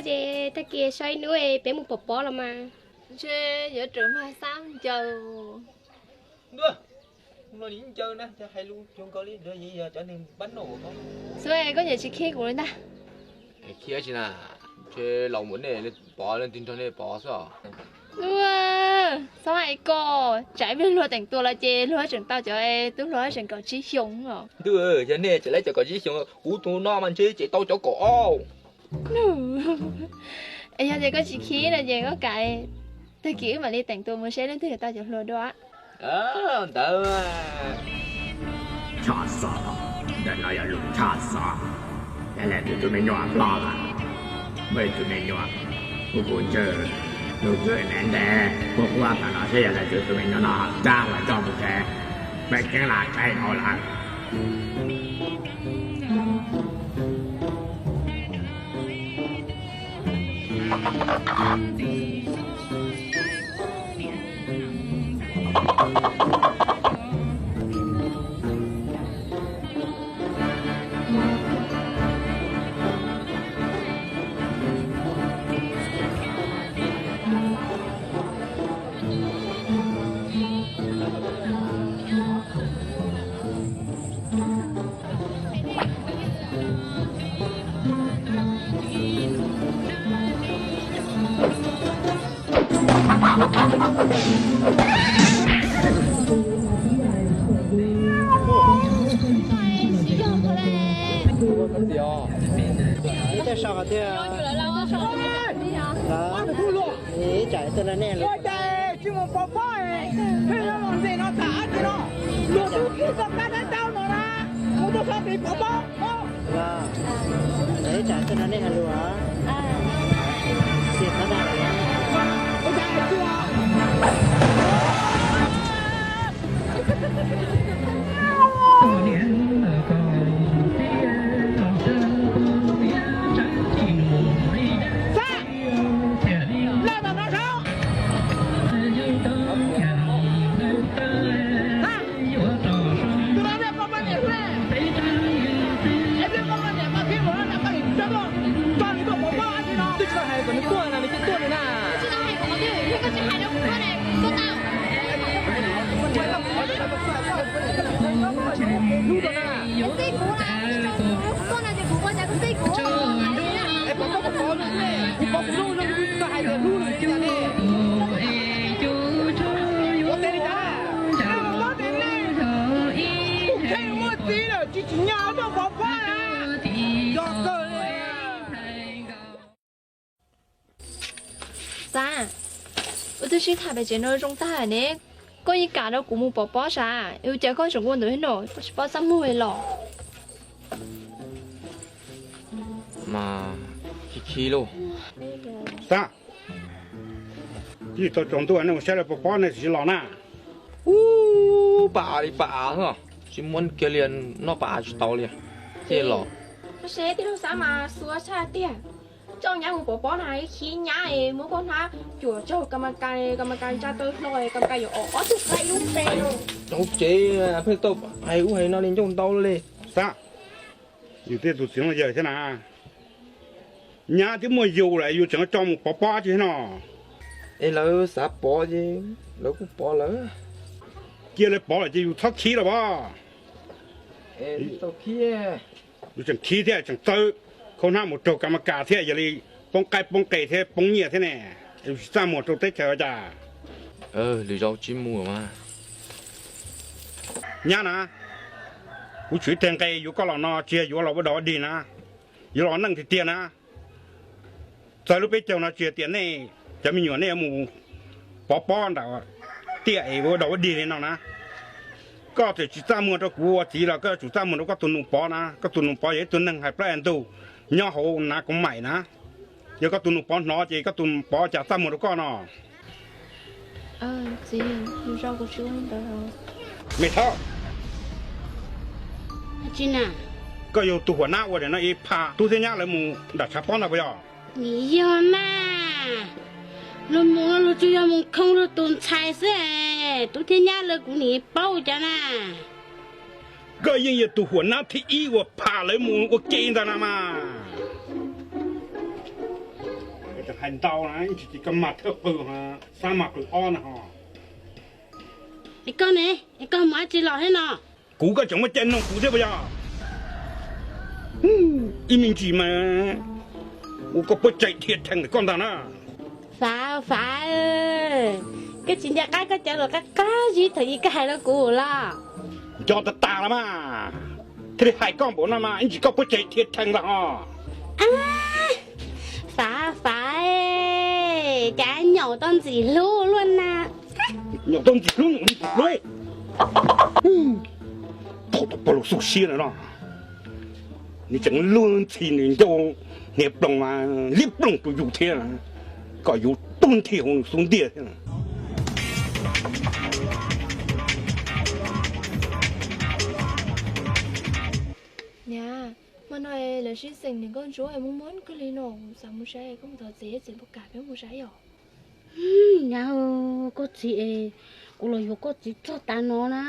Ces tag kis so ib hnub peb mus pov pob los mas. Ntshe yuav rawm mag xab ncaws. Ntuj, no nim ncaws na, hais lus cuag nkaus li yog cov neeg pab noj. Xub, koj niam tsis khib kuv li ntag. Khib tsi na, ntshe laus mus nej pov leej twg nrog nej pov xwb os. Xav hais koj, tsam ib pliag luag teem tua los ces luag tseem tau cov tub hluas tseem kaum tsib xyoos os. Ntuj, yog nej tseem laib cov kaum tsib xyoos, kuv tus no mas ntshe tseem tau cov kaum ob. Es yog tias koj tsis khib no ces koj kam, tag kis wb mam li teem tua mus seb leej twg yuav tau cov hluas dua. Ntawd, tshaj xov, ntawm no yog lus tshaj xov. Yog leej twg tus me nyuam ploj lawm, muaj ib tug me nyuam, kuv kuv ntswg, lub ntswg ntev ntev, kuv kuv tas no seb yog leej twg tus me nyuam no, rab los coj mus tsev, peb ceeb lam tsev hauv lawm. Ib tsam tuaj no nej, ua cas tsis mus pov pob, pheej los ntxes no tas dab tsi no, luag twb tsis tau kab dab tau no na, mus tuaj so tis pov pob. Ib tsam tuaj no nej hais lus. Hnub no na, kuv pov kuv lub no, kuv tsis tau hais tias hlub no li cas li. Ua teb li cas? Kuv kheev muaj txiv lawm tsis tsim nyog tuaj pov pob na. Yog kawg li. Xav, wb twb sib tham pem tsev no zoo tag ne, koj yeej kam rau kuv mus pov pob sav, ua cas koj tseem ua ntawd thiab no, koj tsis paub txaj muag li los? Mas khib khib lauj. Xav, twb tau tsaus ntuj nej mus saib lawv pov pob nej tsis los na. Ub, pa av li pa av xwb, tsis muab kiag li, noj pa av tsis tau li. Ces los, seb tij laug Xab mas xuav tshaj tiag. Coj nyab mus pov pob na, khib nyab es muab koj hnab cuam tsaug kas mas kas, kas mas kas ntsa taw hlo, kas mas kas yuav ob tug qaib lub pe. Hauv tsev pheej tau hais ub hais no li ncauj ntau li. Xav, yus tej tus txiv no yawg thiab na, nyab twb muaj yus lawm yus tseem tso mus pov pob tsi thiab no. Es lawv xav pov ces lawv kuj pov lawm. Cia lawv pov lawm ces yus txhob khib los as. Yus tseem khib thiab tseem txawb khau hnab mus raug kas mas kas thiab yog li poob qaib poob qe thiab poob nyiaj thiab ne. Yus tsis txaj muag rau teb chaws cas. Lwm zaus tsis mus mas. Nyab na, kuv tsum ib teg nqe yuav koj los no tsis yog yuav los ua dog ua dig na, yuav los neej tiag tiag na. Txog lub peb caug no tsis hais tias nej cov me nyuam nej yuav mus pov pob ntawm tiaj es ua dog ua dig li no na. Koj txawm tsis txaj muag rau kuv ua txiv los koj yuav tsum txaj muag rau koj tus nus pov na. Koj tus nus pov yog ib tug neeg hais plab hais ntug nyob hauv Nav Koos Maim na. Yog koj tus nus pov hnov ces koj tus nus pov cas txaj muag rau koj no. Me thaub, koj yog tus huam nab ua daim no ib pham tub thiab nyab lawv mus nram tshav pob ntag puas yog? Yog mas, luag mus no luag tsuas yog mus khoo luag tus ntxhais xwb, tub thiab nyab lawv kuv nim paub cas na. Koj yeej yog tus huam nab thib ib uas pham lawv mus ua ke ntag na mas. Tseem hais ntau na, ib ntsis ces koj mag thawj qw, xab mag qw ob na ho. Es koj ne, es koj mus dab tsi los thiab no? Kuv koj tseem muaj cai noog kuv thiab puas yog? Ib me ntsis mas ua koj puab tseem dhia rhees koj ntag na. Fav, Fav, koj tsis nco qab koj cov lus qab qab zib thaum ub koj hais rau kuv los? Nco tas tas los mas, thiaj li hais koj npaum no mas ib ntsis koj puab tseem dhia rhees ntag ho. Fav, Fav, cas nyaum tau ntxim hlub luaj na. Nyaum tau ntxim hlub, nyaum ntxim hlub. Thaum tau pog lus xub siab no no, nws tseem luag ntxhi nws ncauj hniav ploog mas liab ploog rau yus thiab, kom yus tub nthi hauv nws xub ntiag thiab. Niam, hmo no lawv sib xeem niam nkauj ntsuab es muaj muaj kawg li no, kuv xav mus saib, koj mus thov txiv, txiv puas kam peb mus saib os? Nyab, koj txiv es, kuv los yuav koj txiv txog tav no na,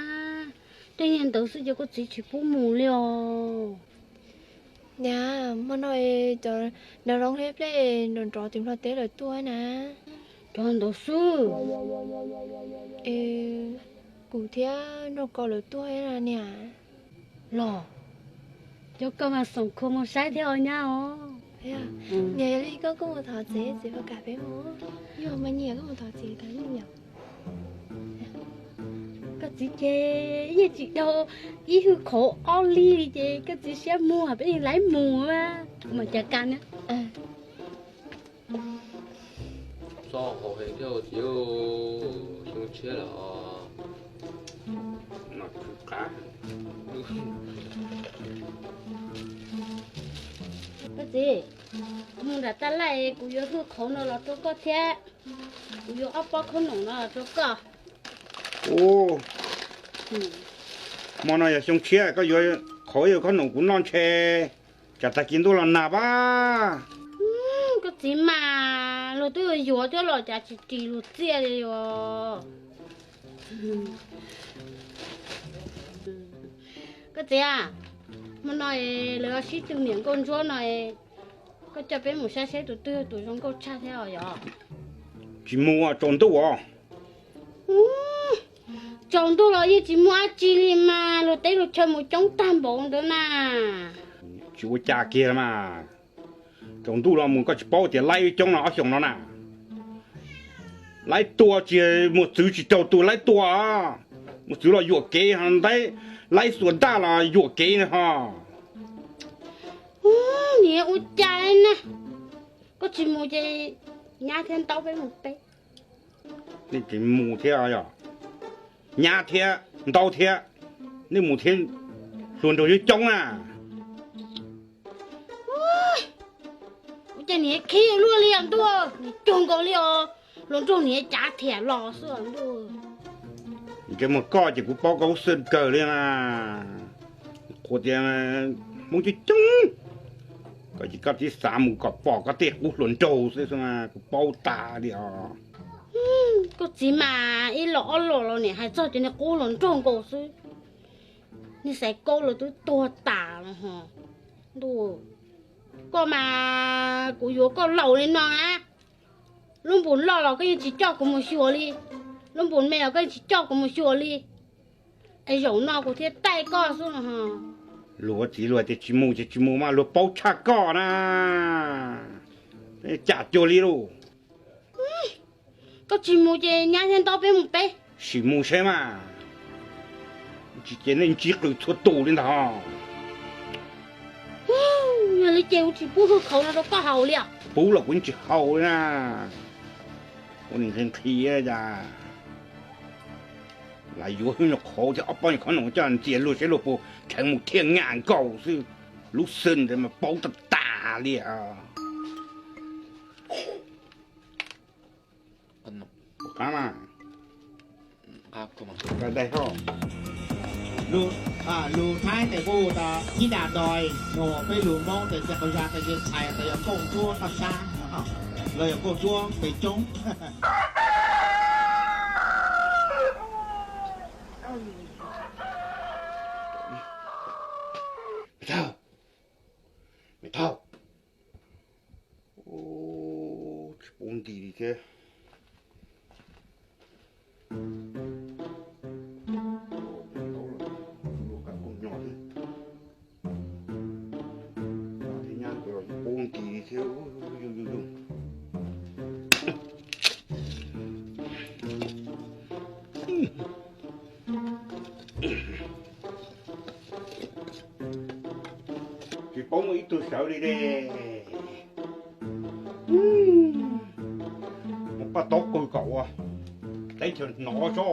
tej niag ntawd xwb ces koj txiv tsis pub mus li os. Niam, hmo no cov nraug zoov thiab pleb nrov nrov tim Nplog teb lawm tuaj na. Cov ntawd xwb? Es kuv thiab nraug kos lawv tuaj na niam. Los, cov koj mas xoom khua mus saib thiab os nyab os. Niam, yog li koj kuj mus thov txiv, txiv puas kam peb mus? Yog mas niam, koj mus thov txiv tau niam. Koj txiv ces yeej tsis dhau ib hwj khauv ob lig li ces koj txiv siab muag peb yeej laib mus mas. Kuv mam cav kas na. Txog hauv heev thiab txiv, xyoo tshiab lawm os. Koj txiv, kuv mus nram tab laj kuv yuav hwj khauv no los rau koj thiab, kuv yuav ob pob khaub noom no los rau koj. Ub, hmo no yog xyoo tshiab koj yuav qhauv yuav khaub noom kuv noj ntshe tsam tag kis ntuj los nag pab. Koj txiv mas, luag twb yuav thiab los cas tsis ris luag txiaj li os. Koj txiv, hmo no lawv sib tw niam nkauj ntsuab no, koj coj peb mus saib saib tus twg tus zoo nkauj tshaj thiab os yog? Tsis mus, tsaus ntuj os. Tsaus ntuj los yeej tsis muaj dab tsi li mas, luag teb luag chaw mus coob tag npaum ntawd na. Tsis ua cas kiag mas, tsaus ntuj los mus koj tsis paub tias laib coob no ob xyoos no na. Laib tua tsis, mus txwv tsis raug tus laib tua, mus txwv los yuam kev ho ntag, laib xuas daj los yuam kev na ho. Niam ua cas na, koj tsis mus ces nyab thiab ntaub peb mus peb. Nej tsis mus thiab, nyab thiab ntaub thiab, nej mus thiab hluas nraug coob coob na. Ua cas niam khib luaj li os ntuj, niam cuag nkaus li os, hluas nraug niam cav thiam los xwb os ntuj. Ntsej muag koj ces kuv paub koj lub xwm kawg li na. Qhuas tias Hmoob coob coob, koj ces koj tib xav mus kom pom koj tej qub hluas nraug xwb, kuv paub tas li os. Koj txiv mas ib los ob los los niam hais txog cov niag qub hluas nraug nkaus xwb. Niag Xaiv Kaub los twb tuag tas los ho. Ntuj, koj mas kuv yuav koj laus li no na, lub npus loj los koj yeej tsis coj kuv mus xyuas li, lub npus me los koj yeej tsis coj kuv mus xyuas li. Es zaum no kuv thiaj taij koj xwb no ho. Luag ua txiv luag tias tsis mus ces tsis mus mas luag paub tshaj koj na. Cas cuag li lauj. Koj tsis mus ces nyab thiab ntaub peb mus peb. Sim mus seb mas. Tsis ces nej ntsib qws txhua tus li ntag. Yog li ces kuv tsis pub hwj khauv no rau koj haus li os. Pub los kuv yeej tsis haus li na. Ua nim nqhis nqhis cas. Lam yuav hwj nyuam qhuav thiab ob pob nyuam qhuav no coj ntxias luag seb luag puas rheev mus thiaj ngam nkaus xwb. Lub xwm ntawd mas paub tas tas li. Ua qab mas. Lus Thaib tes kuj hu tas thib das dois, nug peb lus Hmoob tes cia qas zag tes cia txhais tes yog nkauj ntsuab toj sab, los yog nkauj ntsuab pes tsoob. Me thauj, me thauj, Ua nti li thiab. Kuj nyo thiab. Nyab ua nti li thiab. Tsis paub muaj ib tug sawv li ne. Mus paj taub qw kom ua teb chaws hnov tso.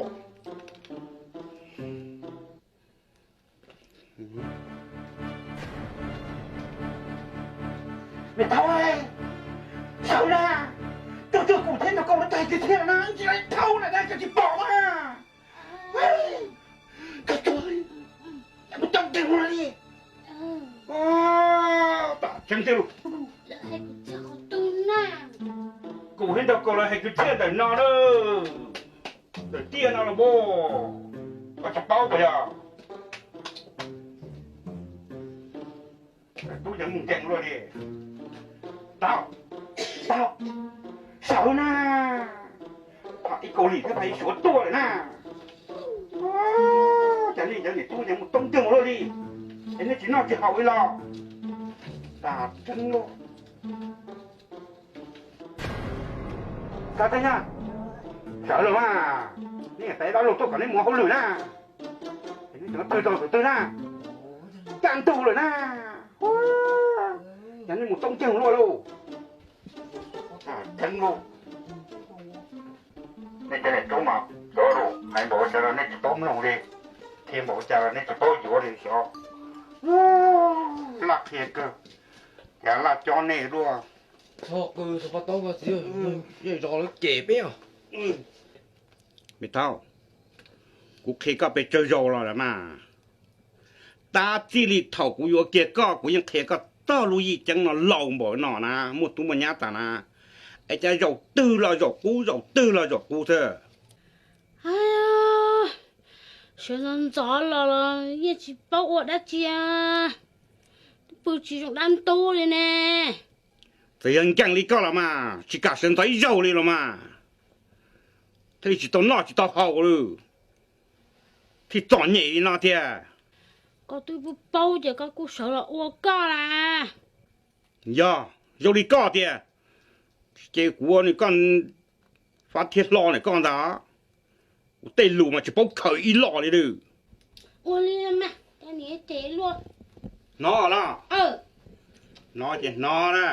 Me thaub, sawv na, koj tuaj kuv thiab nrog koj ua teb chaws thiab na, tsis thaub na, koj tsis pom na. Koj tuaj, mus tau nteeg ua li. Tam tseeb tiag lauj. Kuv thiab nrog koj los hais kwv txhiaj ntawm no na, ntawm tiaj no los mus, koj tsis paub puas yog? Tub yeej mus nkees luaj li. Tau, tau, sawv na. Ib kaus lim thiab pais ib suav tuaj lawm na. Cas nej cov niam tub yeej mus toob nkeeg luaj li, es nej tsis noj tsis haus li los? Tag tseeb lauj. Koj teb nyab, sawv los mas, nej tais dab laug tuaj kom nej mus hauj lwm na. Es nej tseem twg rau tus twg na, kaj ntug lawm na. Yog nej mus toob nkeeg luaj lauj. Tseeb lauj. Nej cov niam tub mas cov lus hais npaum ua cas los nej tsis paub mloog li, qhia npaum ua cas los nej tsis paub yuav li xyov. Laj qhia kawg, cas laj cob nej luaj. Txhob qw, txhob pab taub koj txiv, zej zos lawv cem peb os. Me thaub, kuv qhia koj pes tsawg zaus los lawm mas, tab txij li thaum kuv yuav kiag koj, kuv yeej qhia koj txog lub yim ceeb no laus npaum no na, muaj tub muaj nyab tas na, es cas zaum twg los zaum qub, zaum twg los zaum qub xwb. Sawv ntxov ntxov los los yeej tsis paub ua dab tsi, pw tsis zoo dab ntub li ne. Txawm yog nkees li koj los mas tsis kam sawv ntxov ib zaug li los mas, thiaj li tsis tau noj tsis tau haus li, thiaj txom nyem li no thiab. Koj twb paub ces koj kuj sawv los ua koj las. Yog zoo li koj tiag, ces kuv ua nws koj fab thiab hlo nws koj ntag. Kuv tej lus mas tsis paub khaws ib los li lawm. Ua li mas, hnov los? Hnov ces hnov na.